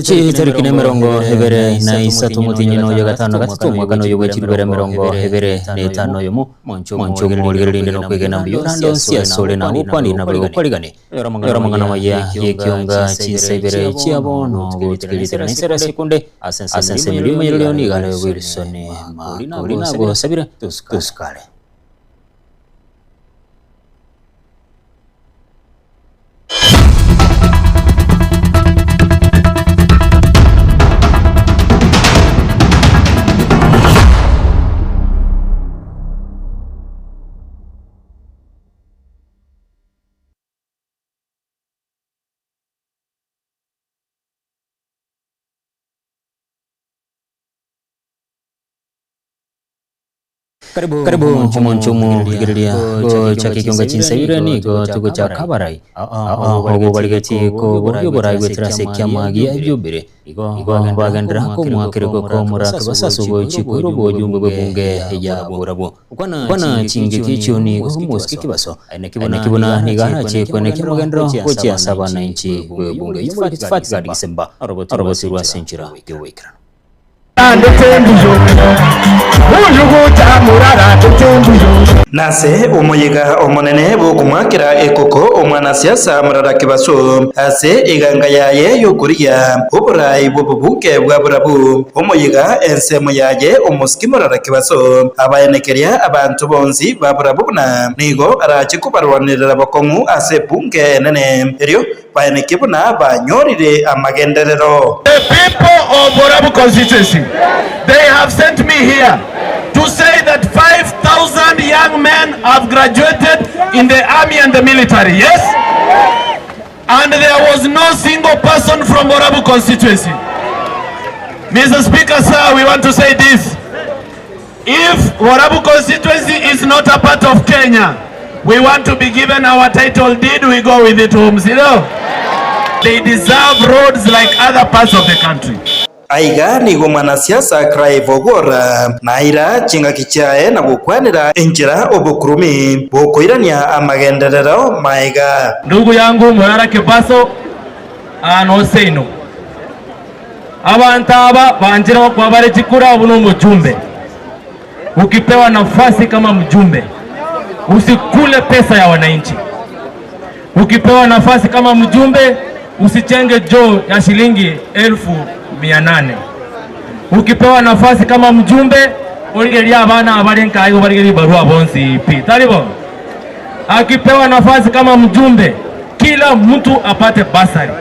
Chitariki 23 omotienyi oyo gatano na gatato omwaka noyo bwe chirubere 25 oyomo, mwanche omorigereria rinde nokwegena mbuya orande onsi asore na gokwanire na bari gokwarigane. Nyora amang'ana amaya y'ekionga chinsa ibere chia bono gotigeritera na ensera sekunde ase ensemo eria omonyererio nigo are Wilson Makori nagosabire tosukare. Karibu omonchomo rigereria gochaka ekionga chinsa ibere nigo togochaka abarai obo barigeti koboria oborai goetera ase ekiama gia Jubilee igo bagenderera komoakerigwa komorake basase ogochi koira obojumbe bw'ebunge ya borabwo. Kwana chingaki echio nigo omosike kibaso naki buna nigo arache kwenekia omogenderero gochia ase abananchi bw'ebunge eyio Fatgard Gisemba orobosirwe ase enchera y'oboikeranu. Nase omoyega omonene bw'okomoakera ekoko omwanasiasa Murara Kibaso ase eganga yaye y'okorigia oborai bw'obobuke bwa borabu, omoyega ensemo yaye omosiki Murara Kibaso abaenekeria abanto bonsi ba borabu buna nigo arache kobarwanerera bokong'u ase ebunge enene erio Baeneke buna banyorire amagenderero. The people of Borabu constituency, they have sent me here to say that 5,000 young men have graduated in the army and the military, yes? And there was no single person from Borabu constituency. Mr. Speaker, sir, we want to say this. If Borabu constituency is not a part of Kenya, we want to be given our title deed, we go with it home, you know? They deserve roads like other parts of the country. Aiga nigo omwanasiasa Clive Ogwora naira chingaki chiaye na gokwanera enchera obokurumi bokoirania amagenderero maega. Ndugu yangu Morara Kebaso aa noseino. Abanto aba banchire gokoa bare chikura buna omochumbe. Ukipewa nafasi kama mjumbe, usikule pesa ya wananchi. Ukipewa nafasi kama mjumbe, usichenge joo ya shilingi 800,000. Ukipewa nafasi kama mjumbe, origererie abana abare nkaye obarigerie barua bonsi pi. Tari bo? Akipewa nafasi kama mjumbe, kila mtu apate basari.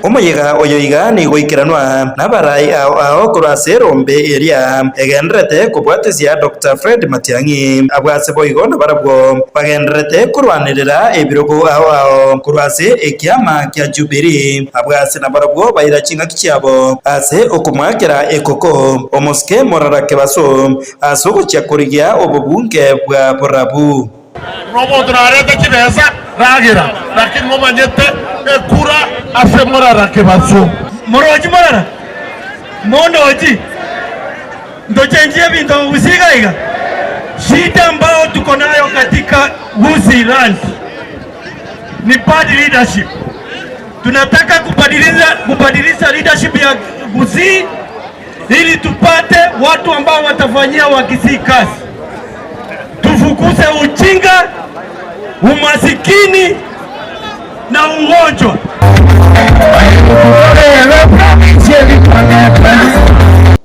Omoyega oyo iga nigoikeranwa nabarai ao ao korwa ase erombe eria egendererete kobwatesia Doctor Fred Matiang'i. Abwo ase boigo nabarabwo bagendererete korwanerera ebirogo ao ao korwa ase ekiama kia Jubilee. Abwo ase nabarabwo baira chingaki chiabo ase okomoakera ekoko omosike Morara Kebaso ase ogochia korigia obobunge bwa borabu. Nomonto narete chibesa, ragera, lakini momanyete ekura ase morara kebaso. Morochi morara, mondochi, ntochenchie ebinto Gusii iga iga. Shida ambao tuko nayo katika Gusii land ni bad leadership. Tunataka kubadilisha, kubadilisha leadership ya Gusii ili tupate watu ambao watafanyia Wakisii kazi, tufukuze ujinga, umasikini na ugonjwa.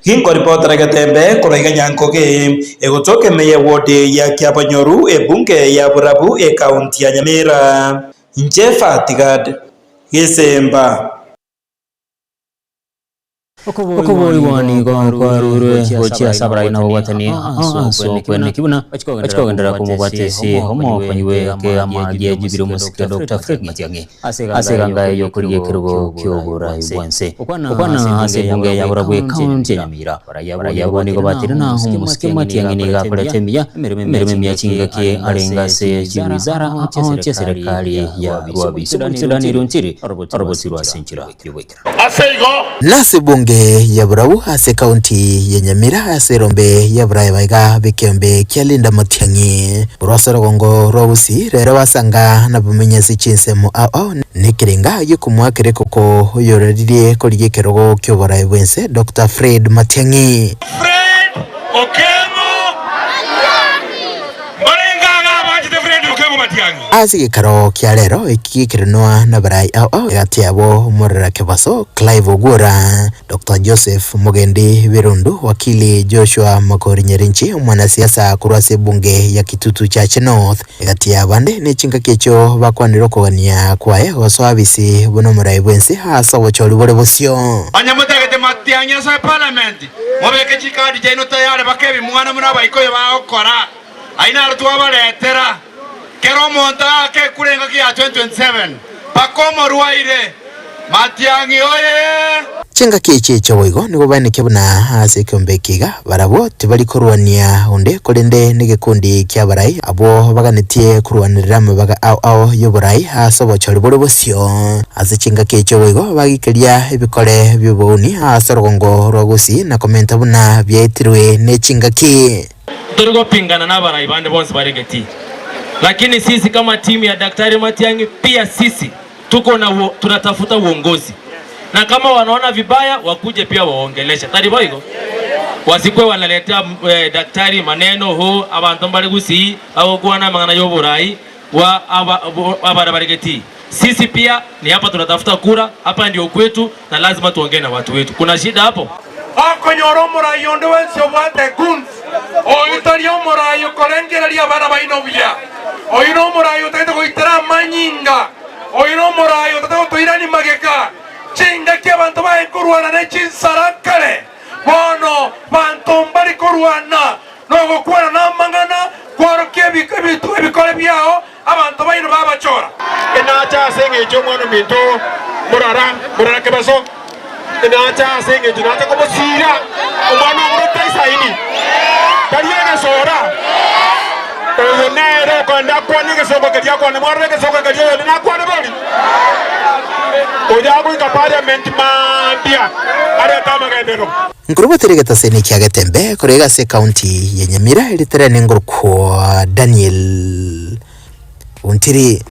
Ginkoripotera Getembe korwa iga Nyankoge, egotoka ime ye ward ya Kiabonyoru, ebunge ya Borabu, ekaunti ya Nyamira. Inche Fatigad Gesemba. Okoboorigwa nigo kwarurwe gochia ase abarai na ababwatani ase okweneki buna bachia kogenderera komobwata ase omokonyi bw'ekeama gia Jubilee omosike Doctor Fred Matiang'i ase eganga y'okorigia ekerogo ki'oborai bw'ense. Gokwana ase ebunge ya borabwo ekaunti ya Nyamira, abarai abwo nigo batire na omosike Matiang'i nigo akorete emiya emeremo emiya chingaki arenge ase chiwizara ao chi'eserekari ya Rwabisi Daniel Ontiri oroboti rw'ase enchera y'ogoikera. Ase igo. Nase bunge. Ebunge ya Burau ase ekaunti ya Nyamira ase erombe ya Buraya baiga b'ekeombe kia Linda Matiang'i korwa ase orogongo rwa Gusii rero basanga nabamenyi ase chinsemo ao ao nekerenga giokomoakera ekoko oyoraririe korigia ekerogo ki'oboraai bw'ense Doctor Fred Matiang'i. Fred Okengo Mbarenga iga abanchete Fred Okengo Matiang'i. Ase egekaro kia rero eki gekerenwa nabarai ao ao egati yabo Omorera Kebaso, Clive Ogwora, Doctor Joseph Mugendi Birundu, Wakili Joshua Makori Nyarinchi, omwanasiasa korwa ase ebunge ya Kitutu Chache North. Egati y'abande ne chingaki echio bakwanire okogania kwaye gosoa abisi buna omorai bw'ense ase obochori bore bosio. Onye motagete matiang'i ase eparliament, mobeke chikadi chiaino tayari baka ebimwana buna abaikoyo bagokora. Ayio naro twabaretera. Kera omonto aake ekura engaki ya 2027 mpaka omorwaire. Matiang'i oye! Chingaki echi echio boigo nigo baenekia buna ase ekeombe eke iga barabwo tibari korwania onde, korende negekundi ki'abarai abwo baganetie korwanerera amabaga ao ao y'oborai ase obochori bore bosio. Ase chingaki echio boigo bagikeria ebikore bi'obouni ase orogongo rwa Gusii na komenta buna biaetirwe ne chingaki. Ntori gopingana nabarai bande bonsi bare getii, lakini sisi kama timu ya Daktari Matiang'i pia sisi tuko na uo, tunatafuta uongozi na kama wanaona vibaya wakuje pia waongeleshe tari boigo wasikwe wanaletea eh, daktari maneno ho abanto mbare gusii bagokwana amang'ana y'oborai bwa aba, abara bare getii. Sisi pia ni hapa tunatafuta kura, hapa ndio kwetu na lazima tuongee na watu wetu. Kuna shida hapo? Okonyora omorai onde bwensi obwate guns, oyio tari omorai okorengereria abana baino buya. Oyio nomorai otagete goitera amanyinga, oyio nomorai otagete gotoirania magega. Chingaki abanto baye nkorwana ne chinsara kare, bono banto mbari korwana nogokwana namang'ana, kworokia ebikore biao, abanto baino babachora. Inache ase engencho y'omwana-o-minto morara, morara kebaso, inache ase engencho nache komosiira omwana omoro taisaini, tari egesoora. Oyo nere okogenda akwane egesongo keria akwane, mwarora egesongo keria oyonde nakwane bori? Oyo agoika parliament mambia arete amagenderero. Nkorobotera egetaseni kia Getembe korwa iga ase ekaunti ya Nyamira eritere nengorokwa Daniel Ontiri.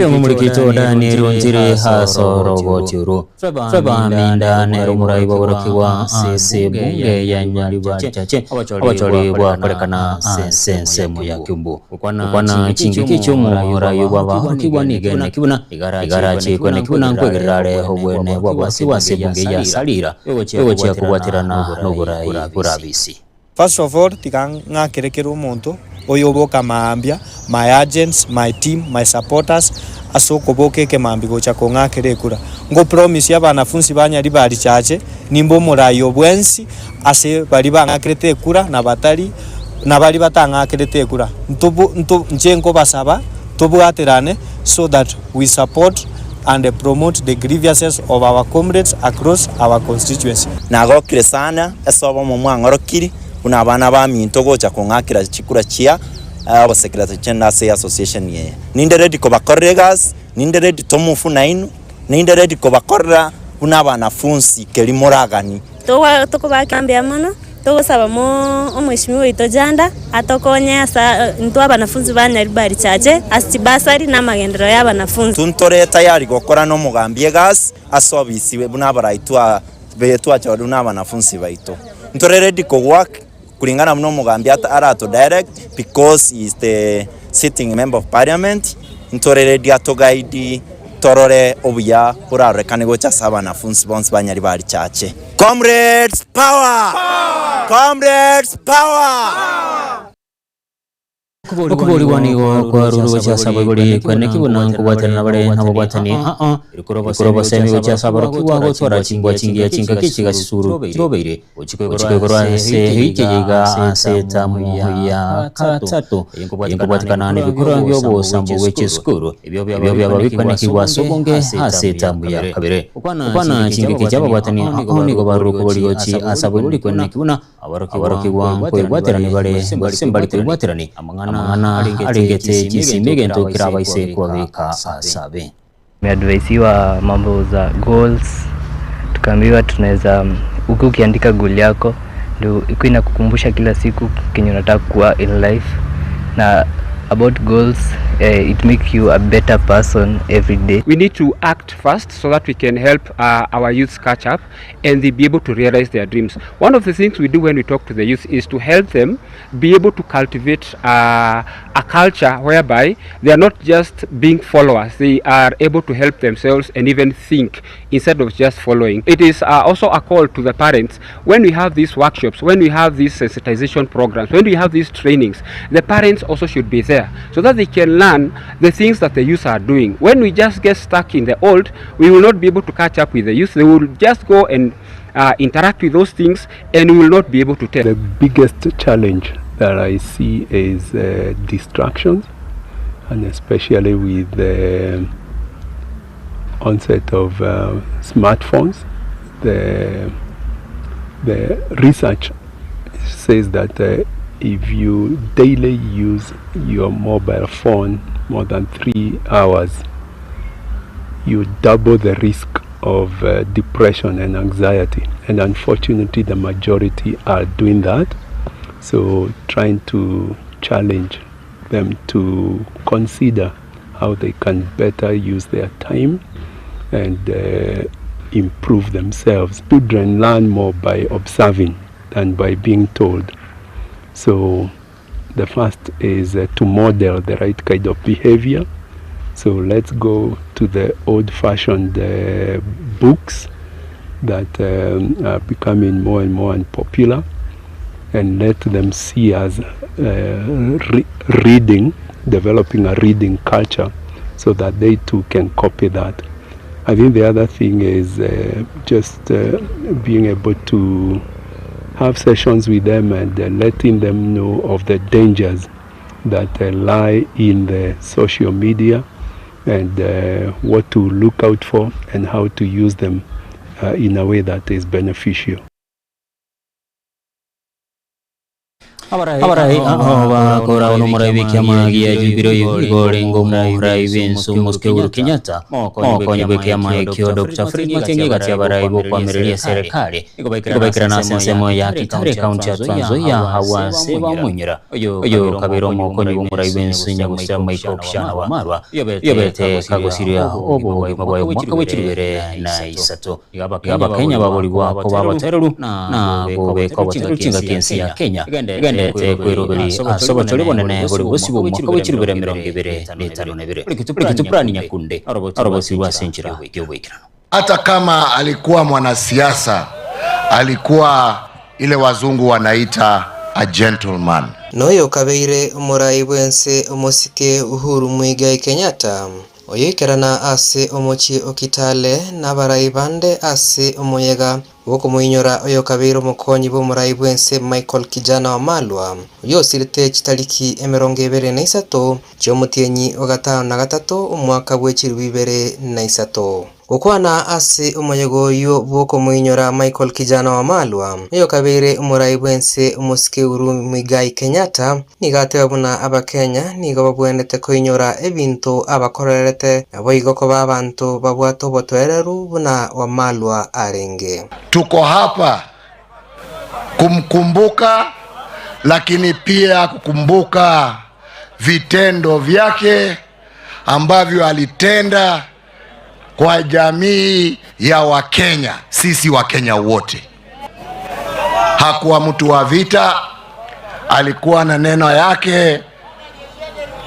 Omomurikito Daniel Ontiri ase oroboti oro. Trevor Minda nere omorai bw'aborokigwa ase ebunge ya Nyaribari-Chache obochori bwakorekana ase ensemo ya Kiambu. Gokwana chingaki chi'omorai bw'aborokigwa nigo eneki buna igarache kweneki buna nkwegerera are obwene bw'abasibwa ase ebunge ya Sarira egochia kobwaterana noborai borabisi. First of all tiga ng'akere kera omonto oyoboka mambia, my agents, my team, my supporters ase okoboka ekemambia gocha kong'akera ekura. Ngo promise abanafunsi ba Nyaribari Chache nimbe omorai o bwensi ase baria bang'akerete ekura na batari na baria batang'akerete ekura. Ntobo nto inche nkobasaba tobwaterane so that we support and promote the grievances of our comrades across our constituency. Nagokire sana ase obomo mwang'orokirie buna abana baminto gocha kong'akera chikura chia obosekereto chiane ase association eye. Ninde ready kobakorera egasi, ninde ready tomofu nainwe, ninde ready kobakorera buna abanafunsi keri moragani. Tokobakera mbuya mono, togosaba omweshimiwa oito Janda atokonye ase intwe abanafunzi ba Nyaribari Chache ase chibasari na amagenderero ya abanafunzi. Ntore tayari gokora nomogambi egasi ase obisi buna abarai twachorire buna abanafunsi baito. Ntore ready ko work kulingana buna omogambi arato direct because he is the sitting member of parliament, ntore ready ato guide torore obuya borarorekane gocha ase abanafunsi bonsi ba Nyaribari Chache. Comrades power! Comrades power! Okoborigwa nigo kwarurwe gochia ase abaibori kweneki buna nkobwaterana bare nababwatani aa rikoro obosemi gochia ase aborokigwa gotwara chimbwa chingiya chingaki chigasisuru chirobeire gochika igoro ase eike yaiga ase etamu ya gatato eye nkobwatekana nebikorwa biobosambo bwe chisukuru ebio biaba bikwenekigwa ase obonge ase etamu ya kabere. Gokwana chingaki chiababwatani aa nigo barure okoboria gochia ase abaibori kweneki buna Aborokigwa nkoigwaterani bare, gose mbari koigwaterani, amang'ana arengete chisimi egento kerabaise kobabeka asabe. Tumeadvaisiwa mambo za goals, tukaambiwa tunaweza ukiwa ukiandika goal yako ndio ikuwe inakukumbusha kila siku kenye unataka kuwa in life na about goals eh, it make you a better person every day. We need to act fast so that we can help uh, our youths catch up and they be able to realize their dreams. One of the things we do when we talk to the youth is to help them be able to cultivate uh, a culture whereby they are not just being followers, they are able to help themselves and even think instead of just following. It is uh, also a call to the parents when we have these workshops, when we have these sensitization programs, when we have these trainings, the parents also should be there so that they can learn the things that the youth are doing. When we just get stuck in the old, we will not be able to catch up with the youth. They will just go and uh, interact with those things and we will not be able to tell. The biggest challenge that I see is uh, distractions, and especially with the onset of uh, smartphones. The, the research says that uh, if you daily use your mobile phone more than three hours, you double the risk of uh, depression and anxiety. And unfortunately, the majority are doing that. So, trying to challenge them to consider how they can better use their time and uh, improve themselves. Children learn more by observing than by being told. So, the first is uh, to model the right kind of behavior. So let's go to the old-fashioned uh, books that um, are becoming more and more unpopular, and let them see us uh, re- reading, developing a reading culture, so that they too can copy that. I think the other thing is uh, just uh, being able to have sessions with them and uh, letting them know of the dangers that uh, lie in the social media and uh, what to look out for and how to use them uh, in a way that is beneficial. Abarai bakora ono murai bw'ekiama gia Jubilee igo orenge omorai bw'ense omosike Uhuru Kenyatta mokonyi bw'ekiama ekio Dr. Fred Matiang'i gati abarai bokwamireria serikali igo baikirana ase ensemo ya Kitale county ya Trans Nzoia agwo ase bamwenyera oyo kabere omokonyi bw'omorai bw'ense nyagusira Michael Kishana Wamalwa oyobete kagosiria obogima bwaye omwaka bw'echirubere na isato Iga Abakenya baborigwa koba abatereru na gobeka obotereru chingaki ense ya Kenya egenderete kweroberi ase obochori bonene bori bosibwa omwaka bw'echirubere emerongo ebere na etano na ebere. Orikito Purani Nyakunde orobosibwa ase enchera y'oboikeranu. Hata kama alikuwa mwanasiasa, alikuwa ile wazungu wanaita a gentleman. Noyo okabeire omorai bw'ense omosike Uhuru Muigai Kenyatta, oyoikerana ase omochie o Kitale na abarai bande ase omoyega bw'okomoinyora oyokabeire omokonyi bw'omorai bw'ense Michael Kijana Wamalwa, oyosirete chitariki emerongo ebere na isato chi'omotienyi o gatano na gatato omwaka bw'echiribu ibere na isato. Gokwana ase omoyega oywo bw'okomoinyora Michael Kijana Wamalwa, oyokabeire omorai bw'ense omosike Uhuru Muigai Kenyatta, nigo ateba buna Abakenya nigo babwenerete koinyora ebinto abakorerete naboigo koba abanto babwate obotoereru buna Wamalwa arenge. Tuko hapa kumkumbuka, lakini pia kukumbuka vitendo vyake ambavyo alitenda kwa jamii ya Wakenya, sisi Wakenya wote. Hakuwa mtu wa vita, alikuwa na neno yake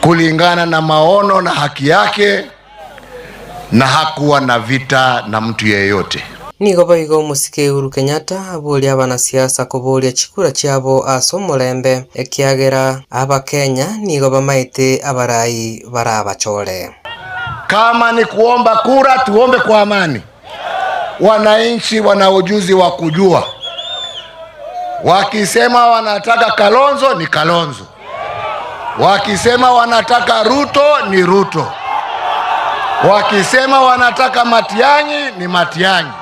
kulingana na maono na haki yake, na hakuwa na vita na mtu yeyote. Nigo boigo omosike Uhuru Kenyatta aboria abanasiasa koboria chikura chiabo ase omorembe ekiagera Abakenya nigo bamaete abarai barabachore. Kama ni kuomba kura, tuombe kwa amani. Wananchi wana ujuzi wa kujua, wakisema wanataka Kalonzo ni Kalonzo, wakisema wanataka Ruto ni Ruto, wakisema wanataka Matiang'i ni Matiang'i,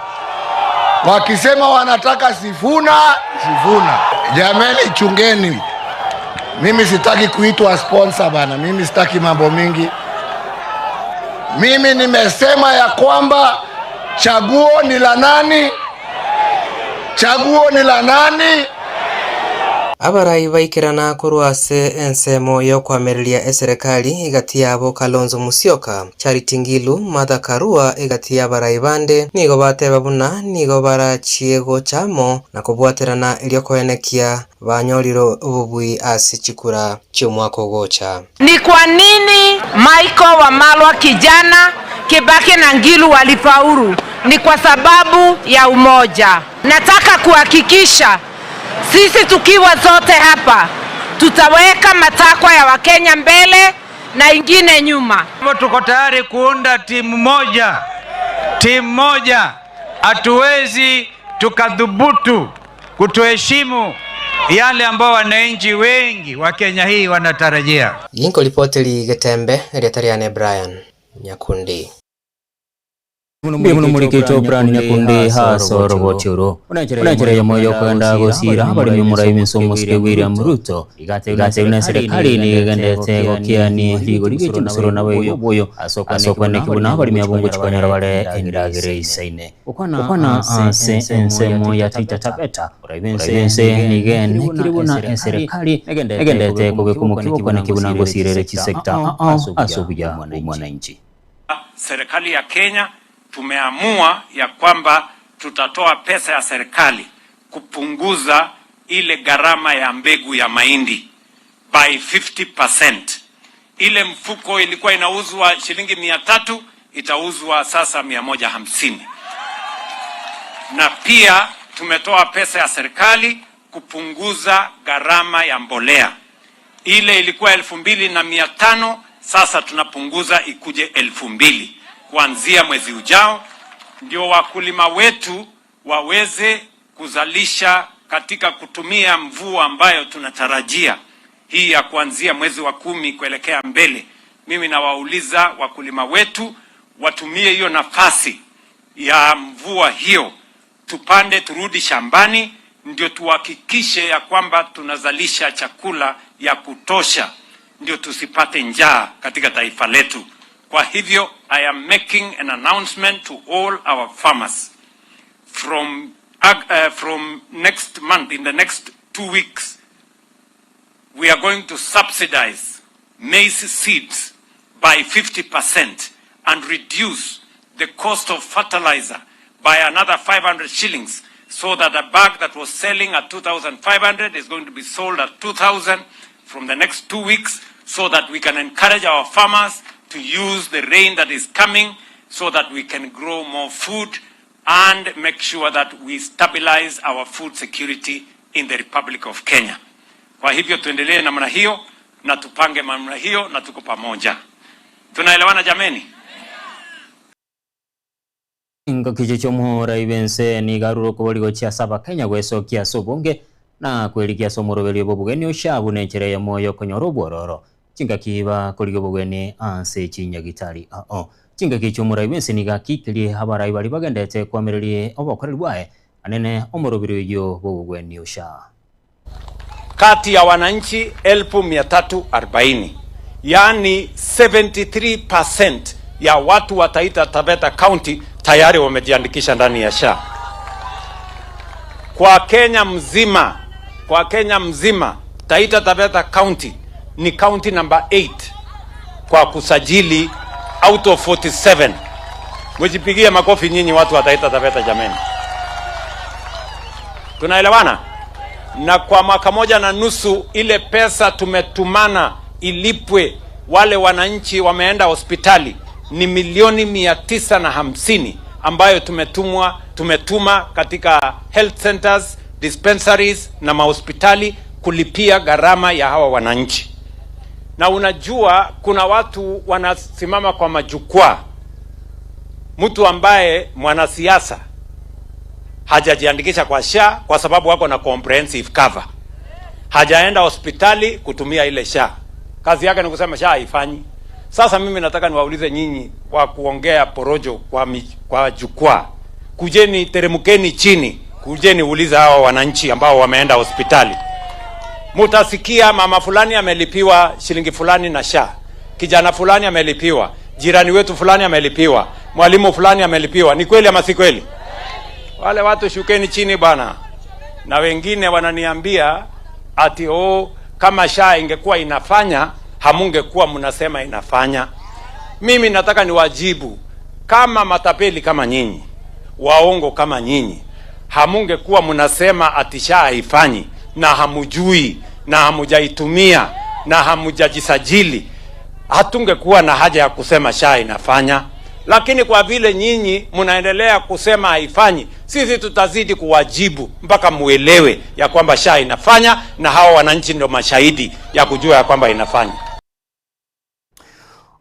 wakisema wanataka Sifuna Sifuna. Jameni, chungeni. Mimi sitaki kuitwa sponsor bana, mimi sitaki mambo mingi. Mimi nimesema ya kwamba chaguo ni la nani? Chaguo ni la nani? Abarai baikerana korwa ase ensemo y'okoamereria eserekari egati yabo Kalonzo Musyoka, Charity Ngilu, Martha Karua egati y'abarai bande nigo bateba buna nigo barachie gocha amo na kobwaterana erio koenekia banyorire obobui ase chikura chi'omwaka ogocha. Ni kwa nini Michael Wamalwa kijana, Kibaki na Ngilu walifaulu? Ni kwa sababu ya umoja. Nataka kuhakikisha sisi tukiwa zote hapa tutaweka matakwa ya Wakenya mbele na ingine nyuma. Tuko tayari kuunda timu moja, timu moja. Hatuwezi tukadhubutu kutoheshimu yale ambao wananchi wengi wa Kenya hii wanatarajia. Ginkoripoteri Getembe, erieta riane Brian Nyakundi. Mbuya mono moriketwe Brian Nyakundi ase oroboti oro. Buna enchera eyemo y'okogenda gosiira abaremi omorai b'ense omosike William Ruto igatebia buna eserekari nigo egenderete gokiania rigori rie chimisoro naboigo oboyo ase okweneki buna abaremi abwo ngochia konyora bare endagera eisaine. Gokwana ase ensemo ya Taita Taveta, omorai b'ense nigo enekire buna eserekari egenderete kobeka omokia bw'okweneki buna ngosiira ere chisecta ao ase obuya bw'omwananchi. Serikali ya Kenya tumeamua ya kwamba tutatoa pesa ya serikali kupunguza ile gharama ya mbegu ya mahindi by 50%. Ile mfuko ilikuwa inauzwa shilingi 300 itauzwa sasa 150. Na pia tumetoa pesa ya serikali kupunguza gharama ya mbolea. Ile ilikuwa 2500 sasa tunapunguza ikuje 2000 kuanzia mwezi ujao, ndio wakulima wetu waweze kuzalisha katika kutumia mvua ambayo tunatarajia hii ya kuanzia mwezi wa 10 kuelekea mbele. Mimi nawauliza wakulima wetu watumie hiyo nafasi ya mvua hiyo, tupande, turudi shambani, ndio tuhakikishe ya kwamba tunazalisha chakula ya kutosha, ndio tusipate njaa katika taifa letu. Kwa hivyo I am making an announcement to all our farmers from next month, in the next 2 weeks, we are going to subsidize maize seeds by 50% and reduce the cost of fertilizer by another 500 shillings, so that a bag that was selling at 2,500 is going to be sold at 2,000 from the next 2 weeks, so that we can encourage our farmers to use the rain that is coming so that we can grow more food and make sure that we stabilize our food security in the Republic of Kenya. Kwa hivyo tuendelee namna hiyo na tupange namna hiyo na tuko pamoja. Tunaelewana jameni? Engaki echi chi'omorai bw'ense nigo arure okobori gochia ase Abakenya gwesokia ase obonge na kwerigia ase omoroberio bw'obogeni osha buna enchera eyemo y'okonyora obwororo chingaki bakorigia obogeni ase chinyagitari ao. Chingaki echi omorai bw'ense nigo akikirie abarai baria bagendete koamereria obokoreri bwaye anene omoroberio oyio bw'obogweni osha. Kati ya wananchi elfu mia tatu arobaini, yaani 73% ya watu wa Taita Taveta County tayari wamejiandikisha ndani ya SHA. Kwa Kenya mzima, kwa Kenya mzima Taita Taveta County ni county number 8 kwa kusajili out of 47. Mjipigie makofi nyinyi watu wa Taita Taveta jameni. Tunaelewana? Na kwa mwaka moja na nusu ile pesa tumetumana ilipwe wale wananchi wameenda hospitali ni milioni mia tisa na hamsini ambayo tumetuma katika health centers, dispensaries na mahospitali kulipia gharama ya hawa wananchi. Na unajua kuna watu wanasimama kwa majukwaa, mtu ambaye mwanasiasa hajajiandikisha kwa SHA kwa sababu wako na comprehensive cover, hajaenda hospitali kutumia ile SHA, kazi yake ni kusema SHA haifanyi. Sasa mimi nataka niwaulize nyinyi kwa kuongea porojo kwa jukwaa, kujeni, teremkeni chini, kujeni uliza hawa wananchi ambao wameenda hospitali. Mutasikia mama fulani amelipiwa shilingi fulani na SHA, kijana fulani amelipiwa. jirani wetu fulani amelipiwa, mwalimu fulani amelipiwa. Ni kweli ama si kweli? Wale watu shukeni chini bwana. Na wengine wananiambia ati oh, kama SHA ingekuwa inafanya hamungekuwa mnasema inafanya. Mimi nataka niwajibu kama matapeli kama nyinyi, waongo kama nyinyi, hamungekuwa mnasema ati SHA haifanyi na hamujui na hamujaitumia na hamujajisajili, hatungekuwa na haja ya kusema SHA inafanya. Lakini kwa vile nyinyi mnaendelea kusema haifanyi, sisi tutazidi kuwajibu mpaka muelewe ya kwamba SHA inafanya, na hawa wananchi ndio mashahidi ya kujua ya kwamba inafanya.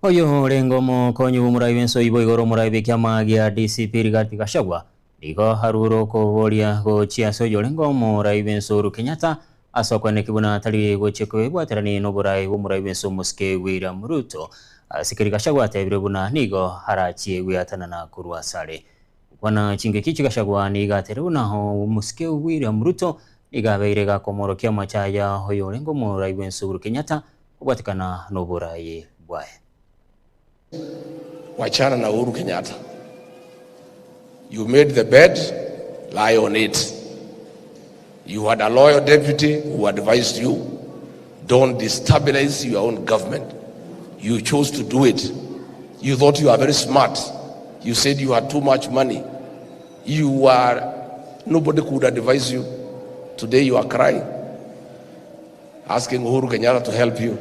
Oyo orenge omokonyi bw'omorai bw'ense oibo igoro omorai bw'ekiama gia DCP Rigathi Gachagua nigo arure okoboria gochia ase oyo orenge omorai bw'ense Uhuru Kenyatta ase okweneki buna atari gochia kwebwaterania noborai bw'omorai bw'ense omosike William Ruto. Ase keri Gachagua atebire buna nigo arachie gweatanana korwa asare. Gokwana chingaki echi Gachagua nigo atere buna omosike William Ruto nigo abeire gakomorokia amachaya oyo orenge omorai bw'ense Uhuru Kenyatta kobwatekana noborai bwaye. Wachana na Uhuru Kenyatta. You made the bed, lie on it. You had a loyal deputy who advised you, don't destabilize your own government. You chose to do it. You thought you were very smart. You said you had too much money. You are, nobody could advise you. Today you are crying, asking Uhuru Kenyatta to help you.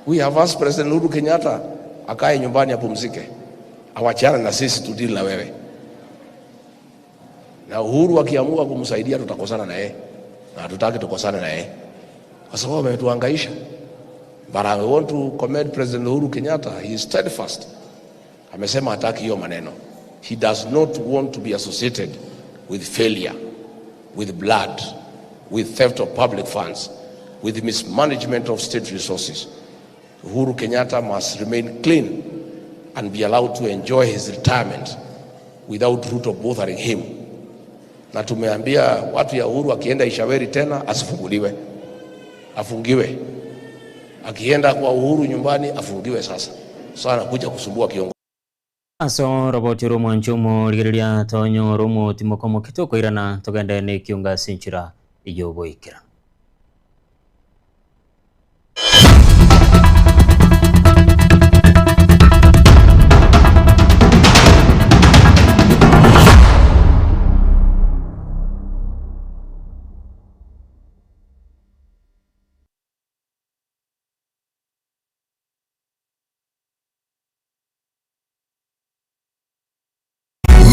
We have asked President Uhuru Kenyatta akae nyumbani apumzike, awachane na sisi tudili na wewe. Na Uhuru akiamua kumsaidia tutakosana na yeye, na hatutaki tukosane na yeye kwa sababu ametuhangaisha. But I want to commend President Uhuru Kenyatta, he is steadfast. Amesema hataki hiyo maneno. He does not want to be associated with failure, with blood, with theft of public funds, with mismanagement of state resources. Uhuru Kenyatta must remain clean and be allowed to enjoy his retirement without Ruto bothering him. Na tumeambia watu ya Uhuru akienda Ishaweri tena asifunguliwe, afungiwe. Akienda kwa Uhuru nyumbani afungiwe. Sasa sasa anakuja kusumbua kiongozi. Ase oroboti rw'omwancho omorigereria tonyore omotimoko omoke tokoirana togende nekiunga ase enchera y'ogoikera.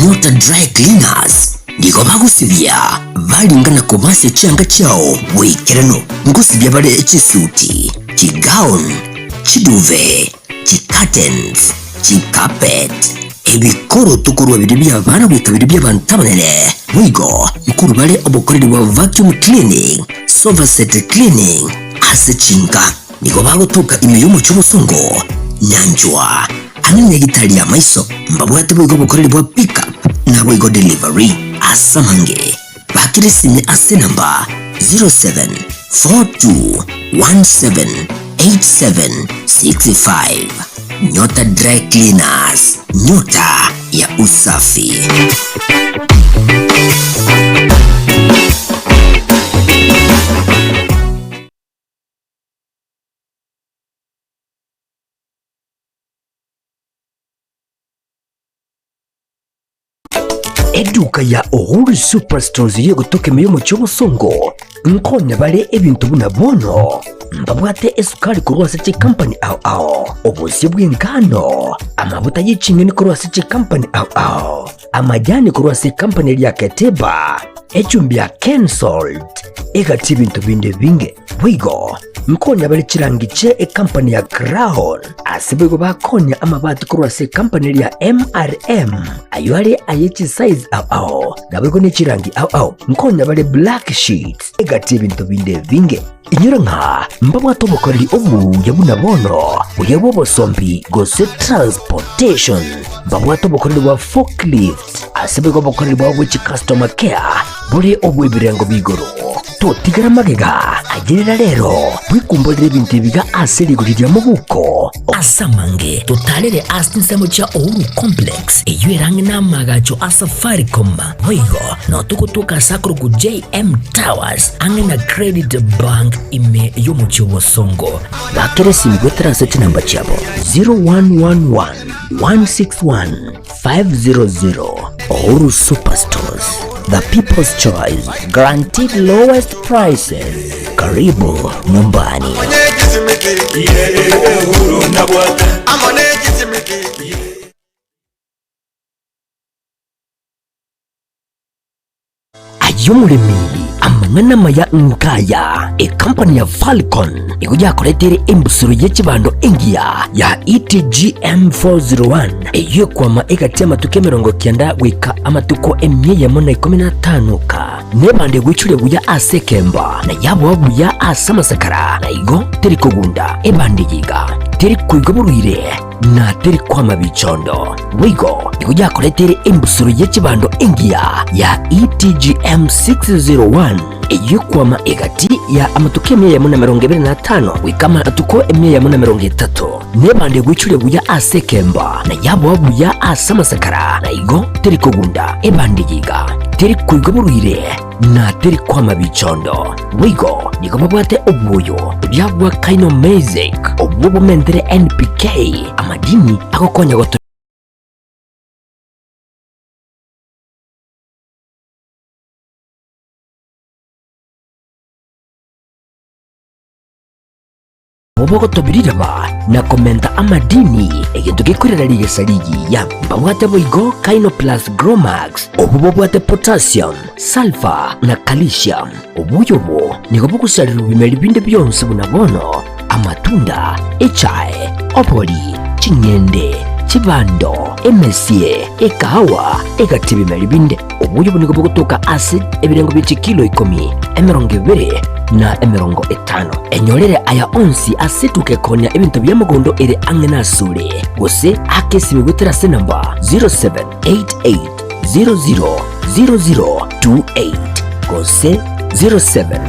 Nyota Dry Cleaners nigo bagosibia baringa na kobasia chianga chiao boikeranu. Ngosibia bare chisuti, chigown, chiduve, chicurtains, chicarpet, ebikoroto korwa biria bi'abana goika biria bi'abanto abanene. Boigo nkorwa bare obokoreri bwa vacuum cleaning, sofa set cleaning ase chinka. Nigo bagotoka ime y'omochie obosongo, nyanchwa, ang'e nyagitari y'amaiso, mbabwate boigo obokoreri bwa pick up naboigo delivery. Ase amange, bakire esimi ase enamba 0742178765. Nyota Dry Cleaners, nyota ya usafi. Eduka ya Uhuru Superstores y'egotoka ime y'omochie obosongo nkonya bare ebinto buna bono mbabwate esukari korwa ase chikampani ao ao, obosio bw'engano, amabuta ye ching'eni korwa ase chikampani ao ao, amajani korwa ase ekampani eria ya Keteba, echumbi ya Kensalt, egati ebinto binde ebinge. Boigo nkonya bare chirangi chie ekampani ya Crown, ase boigo bakonya amabati korwa ase ekampani eria ya MRM, ayio are aye chisize ao ao, naboigo ne chirangi ao ao. Nkonya bare black sheets, egati ebinto binde ebinge. Inyora ng'a mbabwate obokoreri obuya buna bono, buya bw'obosombi gose transportation. Mbabwate obokoreri bwa forklift, ase boigo obokoreri bwabo bwe chicustomer care. bore obw'ebirengo b'igoro. Totigara magega, ayerera rero, bwekumborere ebinto ebiga ase rigori ria mobuko. Ase amange, totarere ase chinsemo chia Uhuru Complex, eyio ere ang'e n'amaagacho a Safaricom. Boigo nao togotoka ase akorokwa JM Towers, ang'e na Credit Bank ime y'omochie o Bosongo. Bakera esimi goetera ase chinamba chiabo 0111 161 500. Uhuru Superstores, the people's choice, guaranteed lowest prices. Karibu nyumbani. Aye omoremi, amang'ana amaya nkaya, ekampani ya Falcon nigo yakoreteire embusuro ye chibando engiya ya ETGM 401 eyio ekwama egati y'amatuko 90 goika amatuko 115 ka nebando egoichoria buya ase ekemba na yaboa buya ase amasakara na igo teri kogunda ebando eye iga teri koigwa borwaire na teri kwama bichondo. Boigo nigo yakoreteire embusuro ye chibando engiya ya ETGM 601 eyio ekwama egati ya amatuko 125 goika amatuko 130, nebando egoichoria buya ase ekemba na yaboa buya ase amasakara, na igo teri kogunda ebando eye iga teri koigwa borwaire na teri kwama bichondo. Boigo nigo babwate obwoyo bwa Kaino Mesic, obwo bomentere NPK, amadini agokonya gotoria. Bobogotobi riraba na komenta amadini, egento gekorera rigesa rigiya. Mbabwate boigo Kaino Plus Gromax, obwo bobwate potassium, sulfur na calcium. Obuya obo nigo bogosarerwa ebimeri binde bionsi buna bono, amatunda, echae, obori, ching'ende, chibando, emesie, ekahawa, egati ebimeri binde. Obuya obo nigo bogotoka ase ebirengo bie chikilo ikomi, 20, na 50. Enyorere aya onsi ase etuka ekoonia ebinto bia mogondo ere ang'e nasore, gose ake esimi goetera ase enamba 0788000028 gose 07.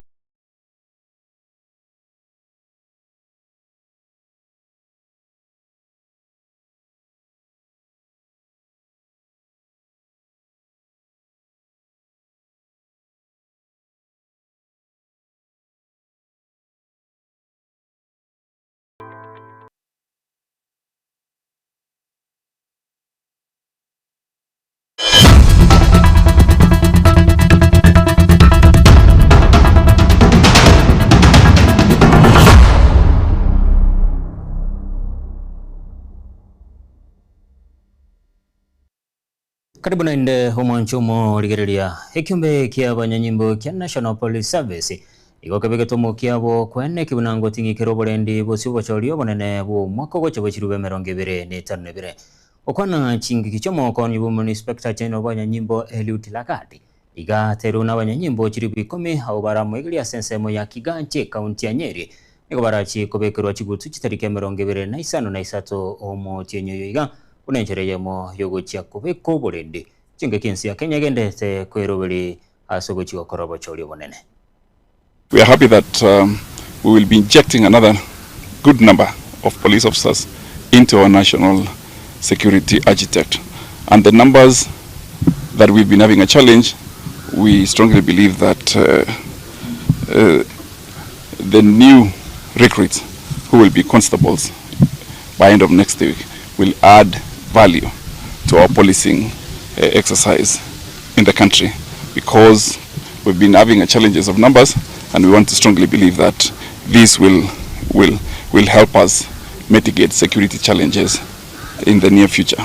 Karibu naende omwancho omorigereria ekiombe kia abanyanyimbo kia National Police Service igo kebegete omokia abo kwene buna ngoting'ikera oborendi bosio obochori obonene bw'omwaka ogocha bwe chirube 25. Okwana chingiki chi'omokonyi bw'Omoinspector General bw'abanyanyimbo Eliud Lagat iga aterwe n'abanyanyimbo chiribu ikomi abwo baramoigerie ase ensemo ya Kiganchi ekaunti ya Nyeri nigo barachie kobekerwa chigutu chitariki 53 omotienyi oyo iga Buna enchera eyemo y'ogochia kobeka oborendi, chingaki ense ya Kenya egendererete kweroberi ase ogochia gokora obochori obonene. We are happy that we will be injecting another good number of police officers into our national security architect and the numbers that we've been having a challenge we strongly believe that the new recruits who will be constables by end of next week will add value to our policing uh, exercise in the country because we've been having a challenges of numbers and we want to strongly believe that this will, will, will help us mitigate security challenges in the near future.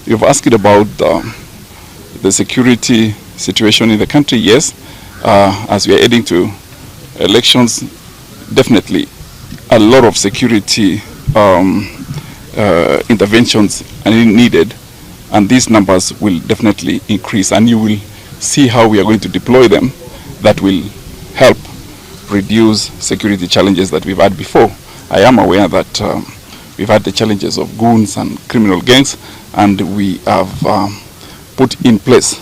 You've asked about the security situation in the country. Yes, uh, as we are heading to elections, definitely a lot of security um, uh, interventions are needed, and these numbers will definitely increase, and you will see how we are going to deploy them that will help reduce security challenges that we've had before. I am aware that um, we've had the challenges of goons and criminal gangs, and we have um, put in place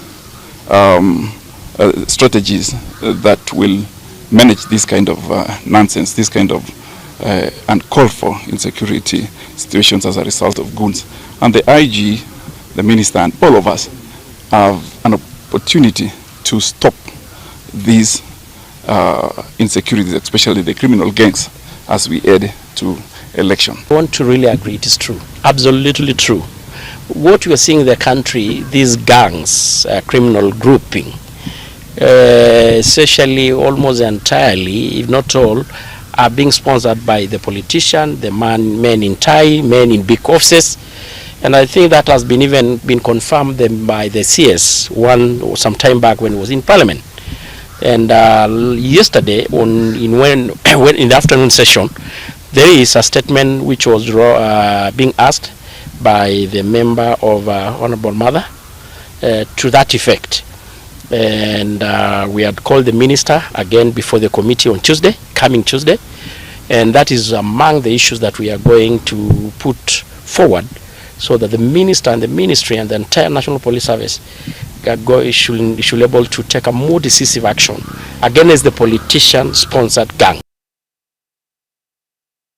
um, Strategies that will manage this kind of nonsense, this kind of uncalled for insecurity situations as a result of goons. And the IG, the minister and all of us have an opportunity to stop these insecurities, especially the criminal gangs, as we head to election. I want to really agree, it is true, absolutely true. What we are seeing in the country, these gangs, criminal grouping, essentially almost entirely, if not all, are being sponsored by the politician, the man, men in tie, men in big offices. And I think that has been even been confirmed by the CS one some time back when he was in parliament. And yesterday, on, in, when, when in the afternoon session, there is a statement which was being asked by the member of Honorable Mother to that effect. And we had called the minister again before the committee on Tuesday, coming Tuesday. And that is among the issues that we are going to put forward so that the minister and the ministry and the entire National Police Service should be able to take a more decisive action against the politician-sponsored gang.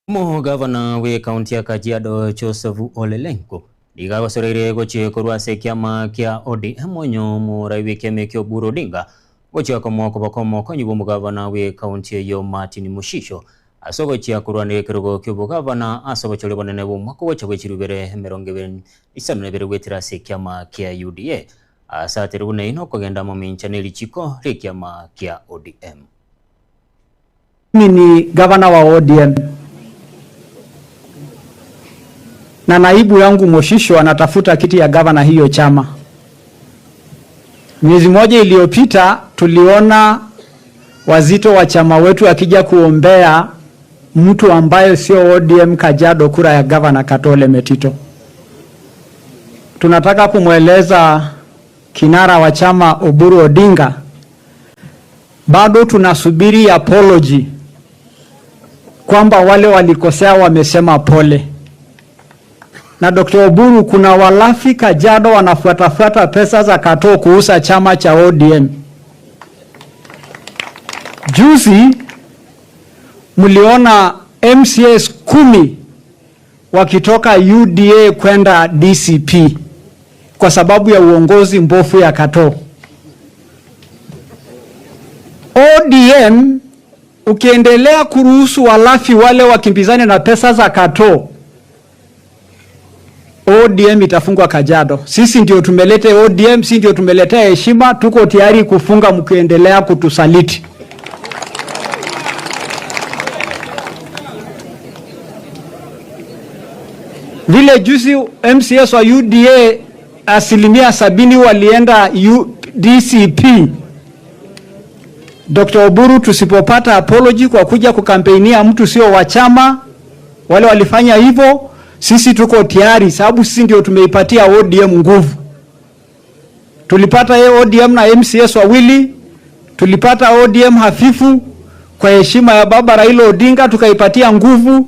Omogavana bw'ekaunti ya Kajiado Joseph Ole Lenku nigo agosoreire gochia korwa ase ekiama kia ODM onye omorai bw'ekiama ekio Oburu Odinga gochia komoa okoboko omokonyi bw'omogavana bw'ekaunti eyio Martin Mushisho ase ogochia korwanera ekerogo ki'obogavana ase obochori obonene bw'omwaka ogocha bwe chilifu ibere emerongo ebere na isano na ibere goetera ase ekiama kia UDA ase aterwe buna eyio nokogenda momincha ne richiko ri'ekiama kia ODM. Mimi ni gavana wa ODM na naibu yangu Moshisho anatafuta kiti ya gavana hiyo chama. Miezi moja iliyopita tuliona wazito wa chama wetu akija kuombea mtu ambaye sio ODM Kajiado kura ya gavana Katole Metito. Tunataka kumweleza kinara wa chama Oburu Odinga, bado tunasubiri apology kwamba wale walikosea wamesema pole. Na Dr. Oburu, kuna walafi Kajiado wanafuatafuata pesa za Katoo kuuza chama cha ODM. Juzi mliona MCAs 10 wakitoka UDA kwenda DCP kwa sababu ya uongozi mbofu ya Katoo. ODM ukiendelea kuruhusu walafi wale wakimbizane na pesa za Katoo, ODM itafungwa Kajiado. Sisi ndio tumeleta ODM, sisi ndio tumeletea heshima, tuko tayari kufunga mkiendelea kutusaliti. Vile juzi MCS wa UDA asilimia 70 walienda DCP. Dr. Oburu, tusipopata apology kwa kuja kukampeinia mtu sio wa chama, wale walifanya hivyo, sisi tuko tayari, sababu sisi ndio tumeipatia ODM nguvu. Tulipata ODM na MCS wawili, tulipata ODM hafifu kwa heshima ya baba Raila Odinga tukaipatia nguvu.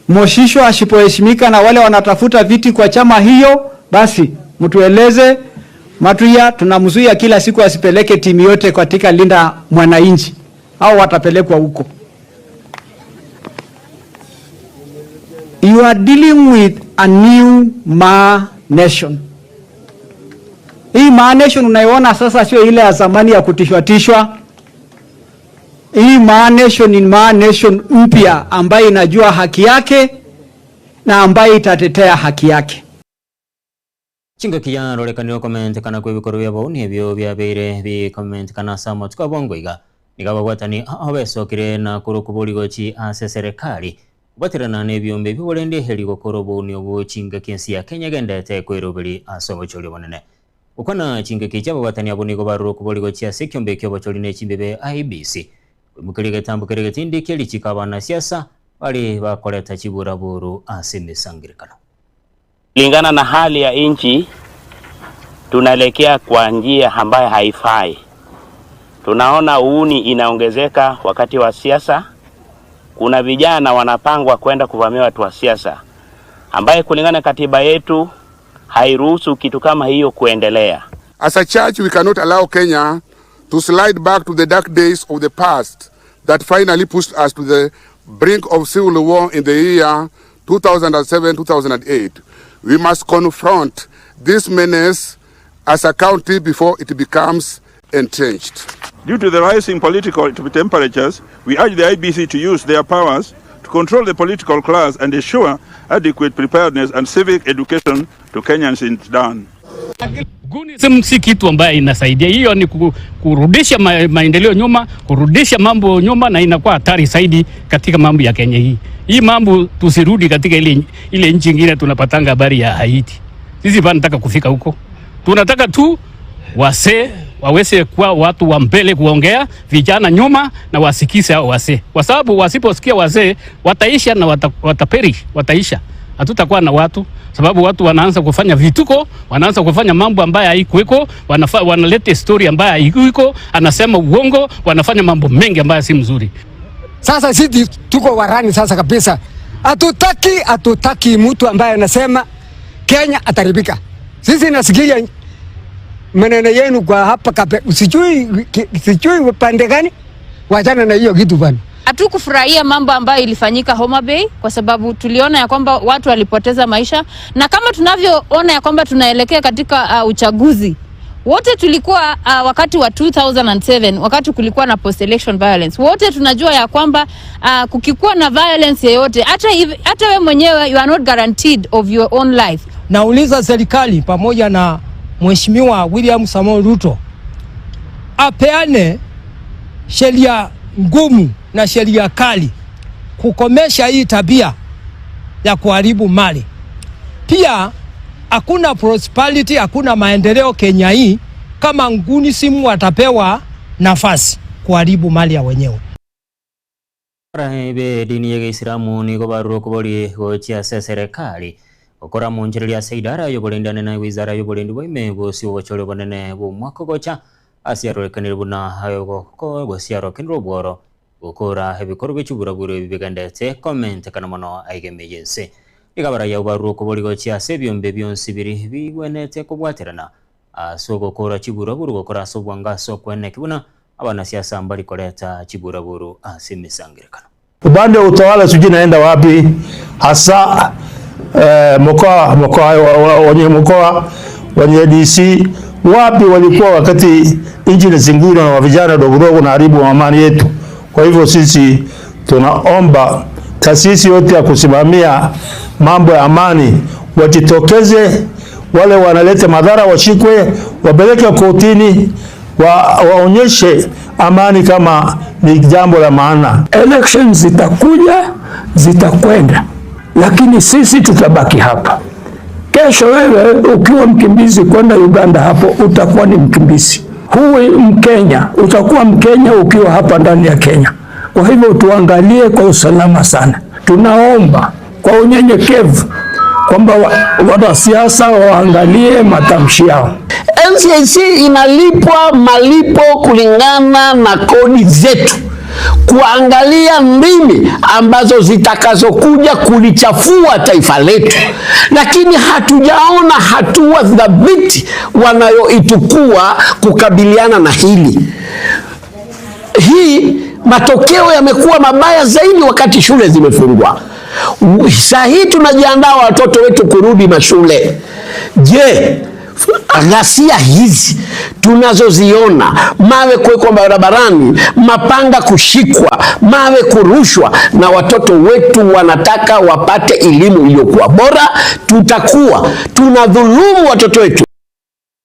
Moshisho asipoheshimika na wale wanatafuta viti kwa chama hiyo, basi mtueleze. Matuya tunamzuia kila siku asipeleke timu yote katika Linda Mwananchi, au watapelekwa huko. You are dealing with a new Ma Nation. Hii Ma Nation unaiona sasa sio ile ya zamani ya kutishwa tishwa. Hii Ma Nation ni Ma Nation mpya ambayo inajua haki yake na ambayo itatetea haki yake. Chingaki yarorekanire komentekana kwa ebikorwa bia bauni ebio byabeire bikomentekana ase amatuko abongo iga niga ababwatani aho besokire na korwa borigochi ase serikali gwaterana na ebiombe biborende heri gokora obouni obo chingaki ensi ya Kenya egendete kweroberi ase obochori obonene. Okwana chingaki chia ababwatani abo nigo barure okoborigochi ase ekiombe ekio obochori na echimbebe IEBC koimokeria egetambo kere getindi kierichiko abanasiasa bari bakoreta chiburaburu ase emisangerekano. Kulingana na hali ya nchi tunaelekea kwa njia ambayo haifai. Tunaona uuni inaongezeka wakati wa siasa. Kuna vijana wanapangwa kwenda kuvamia watu wa siasa, ambaye kulingana na katiba yetu hairuhusu kitu kama hiyo kuendelea. As a church we cannot allow Kenya to slide back to the dark days of the past that finally pushed us to the brink of civil war in the year 2007-2008. We must confront this menace as a country before it becomes entrenched. Due to the rising political temperatures, we urge the IEBC to use their powers to control the political class and ensure adequate preparedness and civic education to Kenyans in Sudan. Gunism si kitu ambaye inasaidia. Hiyo ni kurudisha maendeleo nyuma, kurudisha mambo nyuma, na inakuwa hatari zaidi katika mambo ya Kenya hii. Hii mambo tusirudi katika ile nchi ingine tunapatanga habari ya Haiti. Sisi bado nataka kufika huko. Tunataka tu wasee waweze kuwa watu wa mbele kuongea, vijana nyuma, na wasikize hao wasee, kwa sababu wasiposikia wasee wataisha na wataperish, wataisha. Hatutakuwa na watu, sababu watu wanaanza kufanya vituko, wanaanza kufanya mambo ambayo haikuweko, wanaleta story ambayo haikuweko, anasema uongo, wanafanya mambo mengi ambayo si mzuri. Sasa sisi tuko warani sasa kabisa, hatutaki mtu ambaye anasema Kenya ataribika. Sisi nasikia maneno yenu kwa hapa kape, sijui upande gani, wachana na hiyo kitu bana. Hatukufurahia mambo ambayo ilifanyika Homa Bay kwa sababu tuliona ya kwamba watu walipoteza maisha, na kama tunavyoona ya kwamba tunaelekea katika uchaguzi wote tulikuwa wakati wa 2007 wakati kulikuwa na post election violence, wote tunajua ya kwamba kukikuwa na violence yeyote, hata we mwenyewe you are not guaranteed of your own life. Nauliza serikali pamoja na Mheshimiwa William Samoei Ruto apeane sheria ngumu na sheria kali kukomesha hii tabia ya kuharibu mali. Pia hakuna prosperity, hakuna maendeleo Kenya hii kama nguni simu watapewa nafasi kuharibu mali ya wenyewe. Abarai b'edini y'Egeisiramu nigo barure okobori gochia ase eserekari gokora monchereria ase idara y'oborendi ane na wizara y'oborendi bwa ime gose obochore obonene bwa omwaka ogocha ase arorekanire buna gose arokenire obworo gokora ebikoro bia chiburaburo ebi bigendete komentekana mono aigeme y'ense. Iga abarai abwo barure okobori gochia ase ebiombe bionsi biri bigwenete kobwaterana ase ogokora chiburaburu gokora ase obwango ase okweneki buna abanasiasa mbari koreta chiburaburu ase emisangerekano. Upande wa utawala sijui naenda wapi hasa, mkoa, mkoa, wenye mkoa, wenye DC wapi walikuwa wakati nchi inazingirwa na vijana dogo dogo na haribu amani yetu. Kwa hivyo sisi tunaomba taasisi yote ya kusimamia mambo ya amani wajitokeze, wale wanaleta madhara washikwe, wapeleke kotini, waonyeshe amani kama ni jambo la maana. Elections zitakuja, zitakwenda, lakini sisi tutabaki hapa. Kesho wewe ukiwa mkimbizi kwenda Uganda, hapo utakuwa ni mkimbizi. Huwi Mkenya, utakuwa Mkenya ukiwa hapa ndani ya Kenya. Kwa hivyo tuangalie kwa usalama sana. Tunaomba kwa unyenyekevu kwamba wanasiasa waangalie matamshi yao. NCIC inalipwa malipo kulingana na kodi zetu, kuangalia ndimi ambazo zitakazokuja kulichafua taifa letu, lakini hatujaona hatua thabiti wanayoitukua kukabiliana na hili. Hii matokeo yamekuwa mabaya zaidi wakati shule zimefungwa. Saa hii tunajiandaa watoto wetu kurudi mashule. Je, ghasia hizi tunazoziona, mawe kuwekwa barabarani, mapanga kushikwa, mawe kurushwa, na watoto wetu wanataka wapate elimu iliyokuwa bora, tutakuwa tunadhulumu watoto wetu.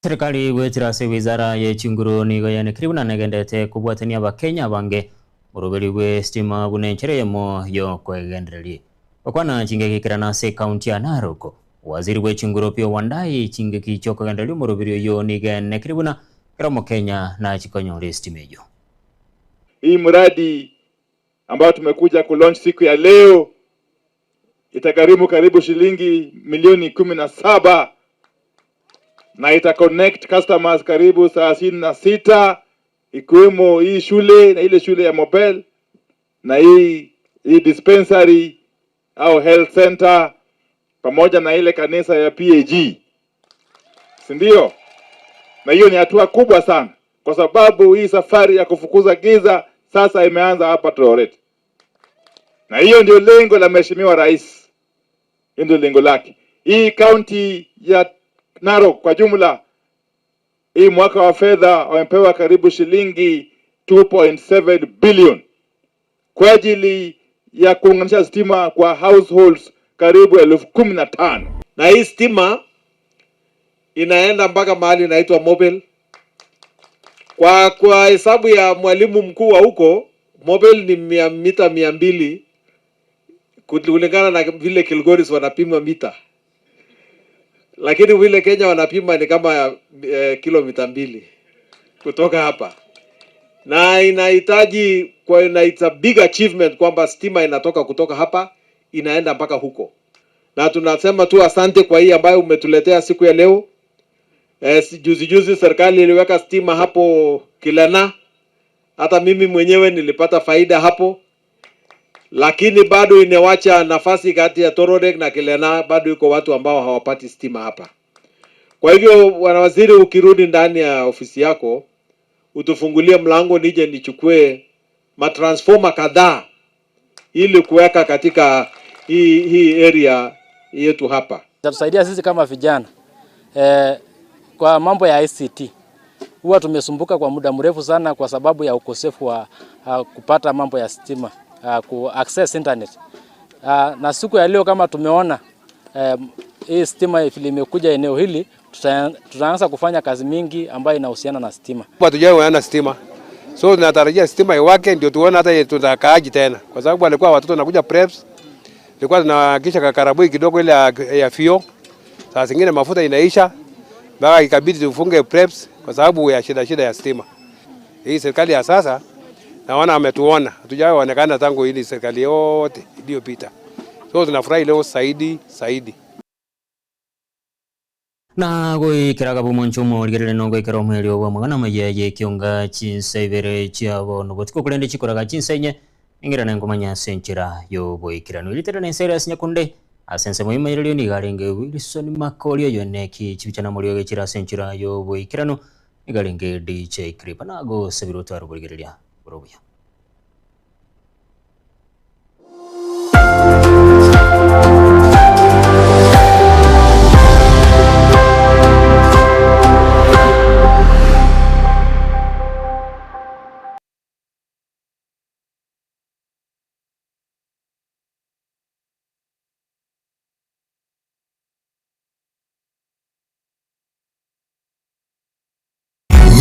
Serikali gwetira ase wizara ya chinguru nigo yanekire buna negendete kobwatania abakenya bange oroberi bwe stima buna enchere yemo yo kwegendereria okwana chingekikirana ase county ya Narok. Waziri bwe chinguru Opiyo Wandayi chingeki chiokogendereria omoroberi oyo nigo enekire buna kera omokenya nachikonyora estima eyo. Hii mradi ambayo tumekuja kulaunch siku ya leo itagharimu karibu shilingi milioni 17 na ita connect customers karibu 36 ikiwemo hii shule na ile shule ya Mobel na hii dispensary au health center pamoja na ile kanisa ya PAG, si ndio? Na hiyo ni hatua kubwa sana. kwa sababu hii safari ya kufukuza giza sasa imeanza hapa Toret, na hiyo ndio lengo la Mheshimiwa Rais, hiyo ndio lengo lake. Hii kaunti ya Narok kwa jumla, hii mwaka wa fedha wamepewa karibu shilingi 2.7 billion kwa ajili ya kuunganisha stima kwa households karibu 15,000. Na hii stima inaenda mpaka mahali inaitwa Mobile. Kwa hesabu ya mwalimu mkuu wa huko, Mobile ni mita 200 kulingana na vile Kilgoris wanapima mita, lakini vile Kenya wanapima ni kama kilomita 2 kutoka hapa, na inahitaji kwa, na it's a big achievement kwamba stima inatoka kutoka hapa inaenda mpaka huko, na tunasema tu asante kwa hii ambayo umetuletea siku ya leo. Juzi juzi serikali iliweka stima hapo Kilena, hata mimi mwenyewe nilipata faida hapo, lakini bado inewacha nafasi kati ya Torodek na Kilena, bado iko watu ambao hawapati stima hapa. Kwa hivyo, bwana waziri, ukirudi ndani ya ofisi yako utufungulie mlango nije nichukue matransformer kadhaa ili kuweka katika hii area yetu hapa. Itatusaidia sisi kama vijana kwa mambo ya ICT. Huwa tumesumbuka kwa muda mrefu sana kwa sababu ya ukosefu wa kupata mambo ya stima, ku access internet. Na siku ya leo kama tumeona hii stima limekuja eneo hili, tutaanza kufanya kazi mingi ambayo inahusiana na stima. Hatujaona stima. So tunatarajia stima iwake ndio tuone hata tutakaaji tena. Kwa sababu walikuwa watoto wanakuja preps. Tulikuwa tunahakikisha kakarabui kidogo ile ya fio. Saa zingine mafuta inaisha. Mpaka ikabidi tufunge preps kwa sababu ya shida ya stima. Hii serikali ya sasa naona ametuona. Hatujaonekana tangu hili serikali yote iliyopita. So tunafurahi leo zaidi zaidi. Na goikera bumoncho omorigerere no goikera omwerio bwa magana maya ye kionga chinsa ibere chiabo no botuko kurende chikoraga chinsa inye engera nengomanya ase enchera yoboikeranu eritere na ensera ase nyakunde ase ensemo y'omoirerio nigo arenge Wilson Makori oyo neki chibicha na morio gechira ase enchera yoboikeranu nigo arenge DJ Kripa nagosabire otware oborigereria bore obuya.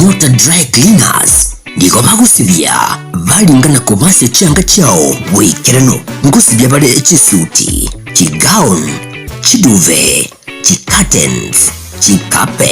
Nyota Dry Cleaners nigo bagosibia baringana kobase chianga chiao boikerano ngosibia bare chisuti, chigown, chiduve, chicurtains, chicarpet.